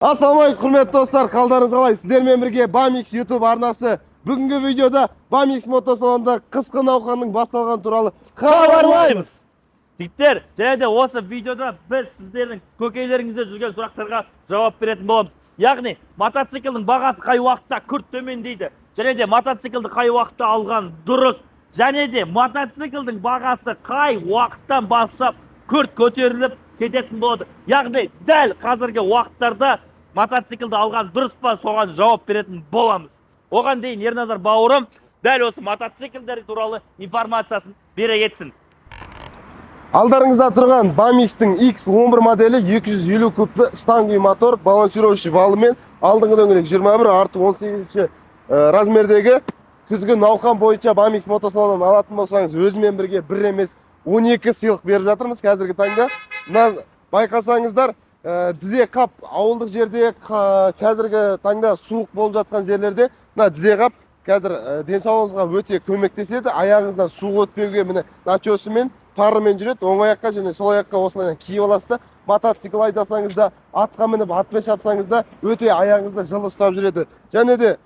Ассалаумағалейкум, құрметті достар, қалдарыңыз қалай? Сіздермен бірге Бамикс YouTube арнасы. Бүгінгі видеода Бамикс мотосалонында қысқы науқанның басталғаны туралы хабарлаймыз. Жігіттер, және де осы видеода біз сіздердің көкейлеріңізде жүрген сұрақтарға жауап беретін боламыз. Яғни мотоциклдің бағасы қай уақытта күрт төмендейді, және де мотоциклді қай уақытта алған дұрыс, және де мотоциклдің бағасы қай уақыттан бастап күрт көтеріліп кететін болады. Яғни дәл қазіргі уақыттарда мотоциклді алған дұрыс па, соған жауап беретін боламыз. Оған дейін Ерназар бауырым дәл осы мотоциклдер туралы информациясын бере кетсін. Алдарыңызда тұрған Бамикстің X11 моделі 250 кубты штанговый мотор, балансировщик валымен, алдыңғы дөңгелек 21, арты 18 размердегі. Күзгі науқан бойынша Бамикс мотосалонынан алатын болсаңыз, өзімен бірге бір емес, 12 сыйлық беріп жатырмыз қазіргі таңда. Мына байқасаңыздар, тізе қап ауылдық жерде, қазіргі таңда суық болып жатқан жерлерде мына тізе қап қазір денсаулығыңызға өте көмектеседі, аяғыңыздан суық өтпеуге. Міне, начесімен, парымен жүреді. Оң аяққа және сол аяққа осылай киіп аласыз да, мотоцикл айдасаңыз да, атқа мініп, атпен шапсаңыз да, өте аяғыңызды жылы ұстап жүреді. Және де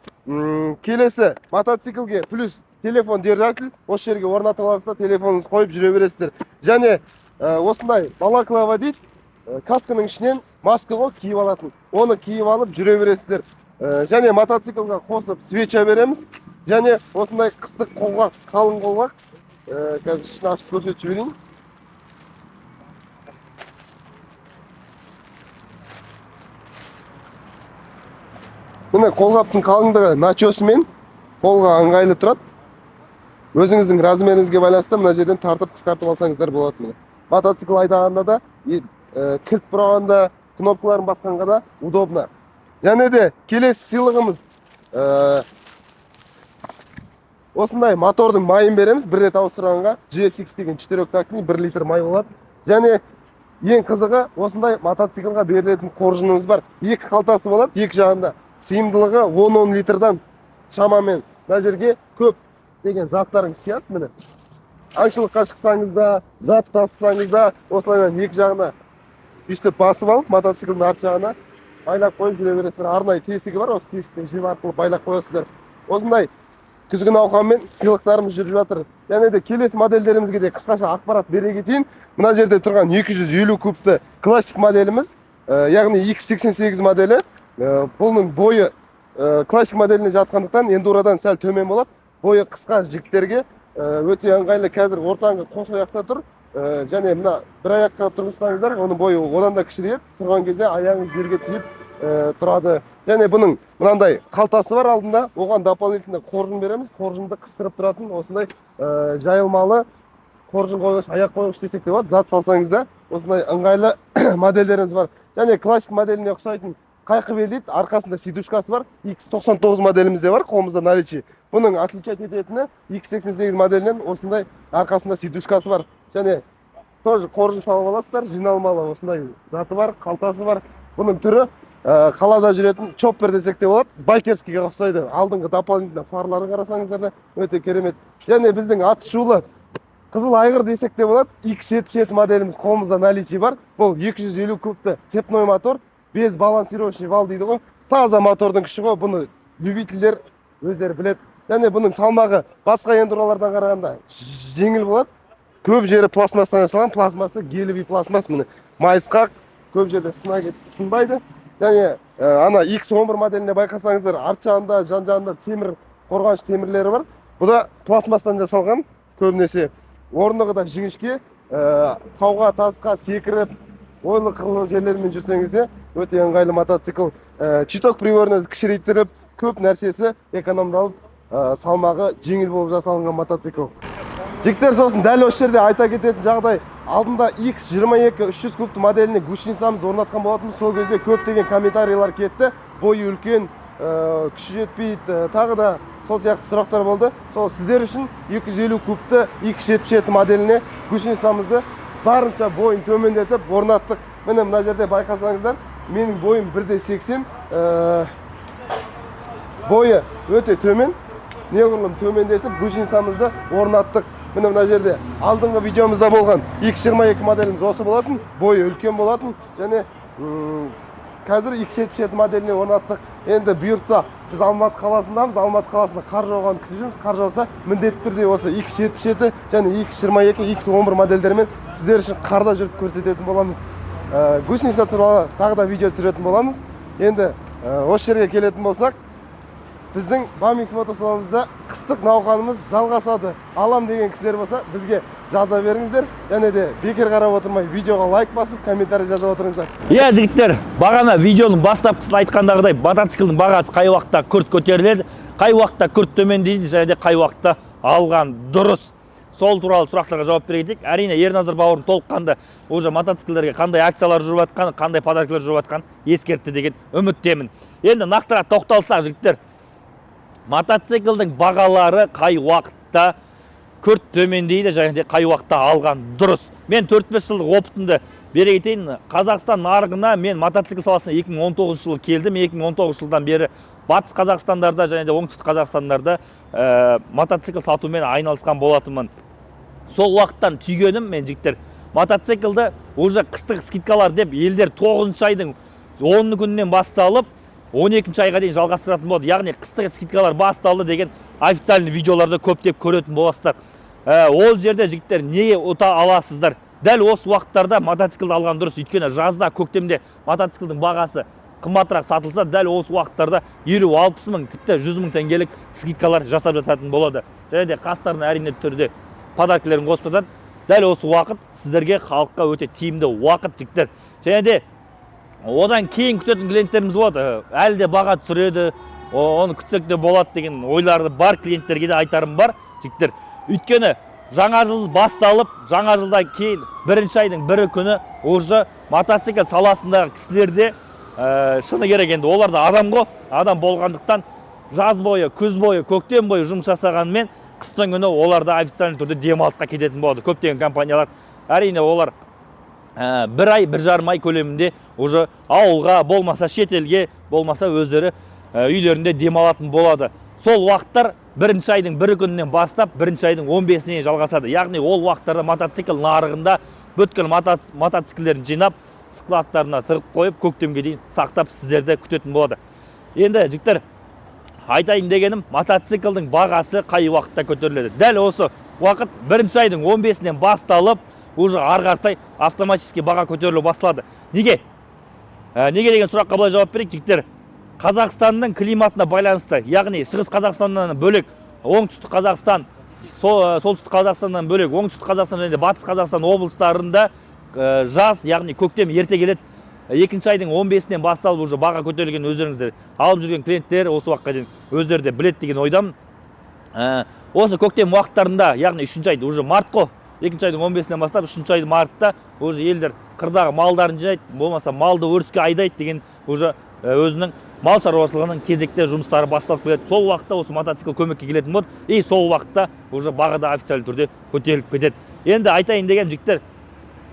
келесі мотоциклге плюс телефон держатель, осы жерге орнатып аласыз да, телефоныңызды қойып жүре бересіздер. Және осындай балаклава дейді, касканың ішінен маска ғой киіп алатын, оны киіп алып жүре бересіздер. Және мотоциклға қосып свеча береміз және осындай қыстық қолғап, қалың қолғап. Қазір ішін ашып көрсетіп жіберейін. Міне, қолғаптың қалыңдығы начесімен қолға ыңғайлы тұрады. Өзіңіздің размеріңізге байланысты мына жерден тартып, қысқартып алсаңыздар болады. Міне, мотоцикл айдағанда да, кілт бұрағанда, кнопкаларын басқанға да удобно. Және де келесі сыйлығымыз, осындай мотордың майын береміз бір рет ауыстырғанға. GSX деген четырехтактный 1 литр май болады. Және ең қызығы, осындай мотоциклға берілетін қоржынымыз бар. Екі қалтасы болады екі жағында, сыйымдылығы 10-10 литрдан шамамен. Мына жерге көп деген заттарыңыз сияды. Міне, аңшылыққа шықсаңыз да, зат тасысаңыз да, осылайынан екі жағына өйстіп басып алып, мотоциклдің арт жағына байлап қойып жүре бересіздер. Арнайы тесігі бар, осы тесіктен жіп арқылы байлап қоясыздар. Осындай күзгі науқанмен сыйлықтарымыз жүріп жатыр. Және де келесі модельдерімізге де қысқаша ақпарат бере кетейін. Мына жерде тұрған 250 кубты классик моделіміз, яғни X88 моделі. Бұның бойы классик моделіне жатқандықтан, эндурадан сәл төмен болады. Бойы қысқа жігіттерге өте ыңғайлы. Қазір ортаңғы қос аяқта тұр. Және мына бір аяққа тұрғызсаңыздар, оның бойы одан да кішірейеді. Тұрған кезде аяғыңыз жерге тиіп тұрады. Және бұның мынандай қалтасы бар алдында, оған дополнительно қоржын береміз. Қоржынды қыстырып тұратын осындай жайылмалы қоржын қойғыш, аяқ қойғыш десек те болады. Зат салсаңыз да, осындай ыңғайлы модельдеріміз бар. Және классик моделіне ұқсайтын қайқы бел дейді, арқасында сидушкасы бар X99 моделіміз де бар қолымызда наличии. Бұның отличать ететіні X88 моделінен осындай арқасында сидушкасы бар. Және тоже қоржын салып аласыздар, жиналмалы осындай заты бар, қалтасы бар. Бұның түрі қалада жүретін чоппер десек те болады, байкерскийге ұқсайды. Алдыңғы дополнительно фарларын қарасаңыздар да, өте керемет. Және біздің аты шулы қызыл айғыр десек те болады, X77 моделіміз қолымызда наличии бар. Бұл 250 кубты цепной мотор, без балансировочный вал дейді ғой, таза мотордың күші ғой, бұны любительдер өздері біледі. Және бұның салмағы басқа эндуралардан қарағанда жеңіл болады. Көп жері пластмасстан жасалған, пластмассы гелевый пластмасс, міне, майысқақ, көп жерде сына кетіп сынбайды. Және ана X11 моделіне байқасаңыздар, арт жағында, жан жағында темір қорғаныш темірлері бар. Бұл да пластмасстан жасалған көбінесе. Орындығы да жіңішке, тауға, тасқа секіріп, ойлы қырлы жерлермен жүрсеңіз де, өте ыңғайлы мотоцикл. Щиток приборын өзі кішірейтіріп, көп нәрсесі экономдалып, салмағы жеңіл болып жасалынған мотоцикл, жігіттер. Сосын дәл осы жерде айта кететін жағдай: алдында X22 300 кубты моделіне гусеницамызды орнатқан болатынбыз. Сол кезде көптеген комментарийлар кетті: бойы үлкен, күші жетпейді, тағы да сол сияқты сұрақтар болды. Сол сіздер үшін 250 кубты X77 моделіне гусеницамызды барынша бойын төмендетіп орнаттық. Міне, мына жерде байқасаңыздар, менің бойым 1,80, бойы өте төмен, неғұрлым төмендетіп гусеницамызды орнаттық. Міне, мына жерде алдыңғы видеомызда болған X22 моделіміз осы болатын, бойы үлкен болатын. Және Қазір X77 моделіне орнаттық. Енді бұйыртса, біз Алматы қаласындамыз. Алматы қаласында қар жауғанын күтіп жүрміз. Қар жауса, міндетті түрде осы X77 және X22, X11 модельдерімен сіздер үшін қарда жүріп көрсететін боламыз. Гусеница туралы тағы да видео түсіретін боламыз. Енді осы жерге келетін болсақ, біздің Бамикс мотосалонымызда қыстық науқанымыз жалғасады. Алам деген кісілер болса, бізге жаза беріңіздер. Және де бекер қарап отырмай, видеоға лайк басып, комментарий жазып отырыңыздар. Иә, жігіттер, бағана видеоның бастапқысында айтқандағыдай, мотоциклдің бағасы қай уақытта күрт көтеріледі, қай уақытта күрт төмендейді және де қай уақытта алған дұрыс. Сол туралы сұрақтарға жауап бере кетейік. Әрине, Ерназар бауырым толыққанды уже мотоциклдерге қандай акциялар жүріп жатқаны, қандай подаркалар жүріп жатқанын ескертті деген үміттемін. Енді нақтырақ тоқталсақ, жігіттер, мотоциклдің бағалары қай уақытта күрт төмендейді және де қай уақытта алған дұрыс. Мен 4-5 жылдық опытымды бере кетейін. Қазақстан нарығына мен мотоцикл саласына 2019 жылы келдім. 2019 жылдан бері Батыс Қазақстандарда және де Оңтүстік Қазақстандарда мотоцикл сатумен айналысқан болатынмын. Сол уақыттан түйгенім мен, жігіттер, мотоциклді уже қыстық скидкалар деп елдер 9 айдың 10 күнінен басталып, 12 айға дейін жалғастыратын болады. Яғни қыстық скидкалар басталды деген официальный видеоларды көптеп көретін боласыздар. Ол жерде, жігіттер, не ұта аласыздар? Дәл осы уақыттарда мотоциклді алған дұрыс, өйткені жазда, көктемде мотоциклдің бағасы қымбатырақ сатылса, дәл осы уақыттарда 50-60 мың, тіпті 100 мың теңгелік скидкалар жасап жататын болады. Және де қастарына әрине түрде подаркілерін қосып жатады. Дәл осы уақыт сіздерге, халыққа өте тиімді уақыт, жігіттер. Және де одан кейін күтетін клиенттеріміз болады. Әлі де баға түсіреді, оны күтсек те болады деген ойлары бар клиенттерге де айтарым бар, жігіттер. Өйткені жаңа жыл басталып, жаңа жылдан кейін бірінші айдың бірі күні уже мотоцикл саласындағы кісілер де, шыны керек, енді олар да адам ғой, адам болғандықтан жаз бойы, күз бойы, көктем бойы жұмыс жасағанымен, қыстың күні олар да официальный түрде демалысқа кететін болады. Көптеген компаниялар, әрине, олар бір ай, 1,5 ай көлемінде уже ауылға, болмаса шетелге, болмаса өздері үйлерінде демалатын болады. Сол уақыттар бірінші айдың бірі күнінен бастап бірінші айдың 15-іне жалғасады. Яғни ол уақыттарда мотоцикл нарығында бүткіл мотоциклдерін жинап, складтарына тығып қойып, көктемге дейін сақтап, сіздерді күтетін болады. Енді, жігіттер, айтайын дегенім, мотоциклдің бағасы қай уақытта көтеріледі? Дәл осы уақыт, бірінші айдың 15-інен басталып, уже ары қаратай автоматически баға көтерілу басталады. Неге? Неге деген сұраққа былай жауап берейік, жігіттер. Қазақстанның климатына байланысты, яғни Шығыс Қазақстаннан бөлек Оңтүстік Қазақстан, Солтүстік Қазақстаннан бөлек Оңтүстік Қазақстан және де Батыс Қазақстан облыстарында жаз, яғни көктем ерте келеді. Екінші айдың 15-інен басталып уже баға көтерілген, өздеріңіздер алып жүрген клиенттер осы уақытқа дейін өздері де біледі деген ойдамын. Осы көктем уақыттарында, яғни үшінші айды, уже март қой, екінші айдың 15-інен бастап үшінші ай мартта уже елдер қырдағы малдарын жинайды, болмаса малды өріске айдайды деген уже өзінің мал шаруашылығының кезекті жұмыстары басталып келеді. Сол уақытта осы мотоцикл көмекке келетін болады и сол уақытта уже баға да официальный түрде көтеріліп кетеді. Енді айтайын деген, жігіттер,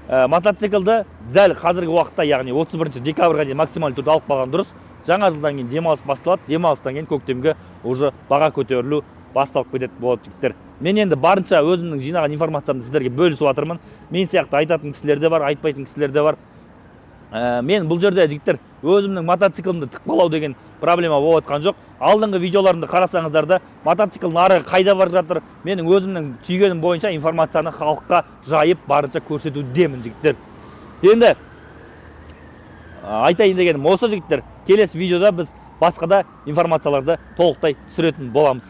мотоциклді дәл қазіргі уақытта, яғни 31 декабрьға дейін максималды түрде алып қалған дұрыс. Жаңа жылдан кейін демалыс басталады, демалыстан кейін көктемге уже баға көтерілу басталып кететін болады, жігіттер. Мен енді барынша өзімнің жинаған информациямды сіздерге бөлісіп жатырмын. Мен сияқты айтатын кісілер де бар, айтпайтын кісілер де бар. Мен бұл жерде, жігіттер, өзімнің мотоциклімді тықпалау деген проблема болып жатқан жоқ. Алдыңғы видеоларымды қарасаңыздар да, мотоцикл нарығы қайда барып жатыр, менің өзімнің түйгенім бойынша информацияны халыққа жайып, барынша көрсетудемін, жігіттер. Енді айтайын дегенім осы, жігіттер. Келесі видеода біз басқа да информацияларды толықтай түсіретін боламыз.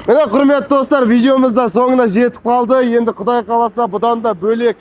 Міне, құрметті достар, видеомыз да соңына жетіп қалды. Енді құдай қаласа, бұдан да бөлек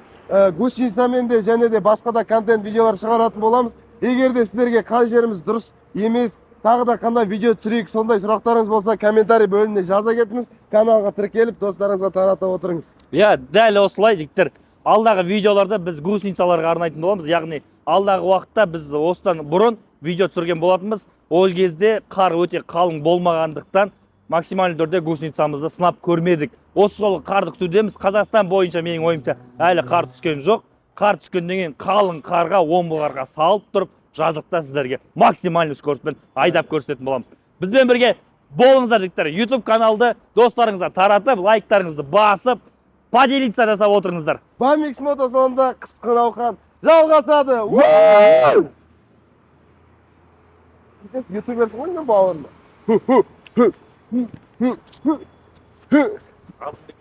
гусеницамен де және де басқа да контент видеолар шығаратын боламыз. Егер де сіздерге қай жеріміз дұрыс емес, тағы да қандай видео түсірейік, сондай сұрақтарыңыз болса, комментарий бөліміне жаза кетіңіз. Каналға тіркеліп, достарыңызға таратып отырыңыз. Иә, дәл осылай, жігіттер. Алдағы видеоларда біз гусеницаларға арнайтын боламыз. Яғни алдағы уақытта біз осыдан бұрын видео түсірген болатынбыз. Ол кезде қар өте қалың болмағандықтан, максимальды түрде гусеницамызды сынап көрмедік. Осы жолы қарды күтудеміз. Қазақстан бойынша, менің ойымша, әлі қар түскен жоқ. Қар түскеннен кейін қалың қарға, омбы қарға салып тұрып, жазықта сіздерге максимальный скоростьпен айдап көрсететін боламыз. Бізбен бірге болыңыздар, жігіттер. YouTube каналды достарыңызға таратып, лайктарыңызды басып, поделиться жасап отырыңыздар. Бамикс мотосалонында қысқы науқан жалғасады. Ууу! Ютуберсің ғой мен, бауырым. Азымбек.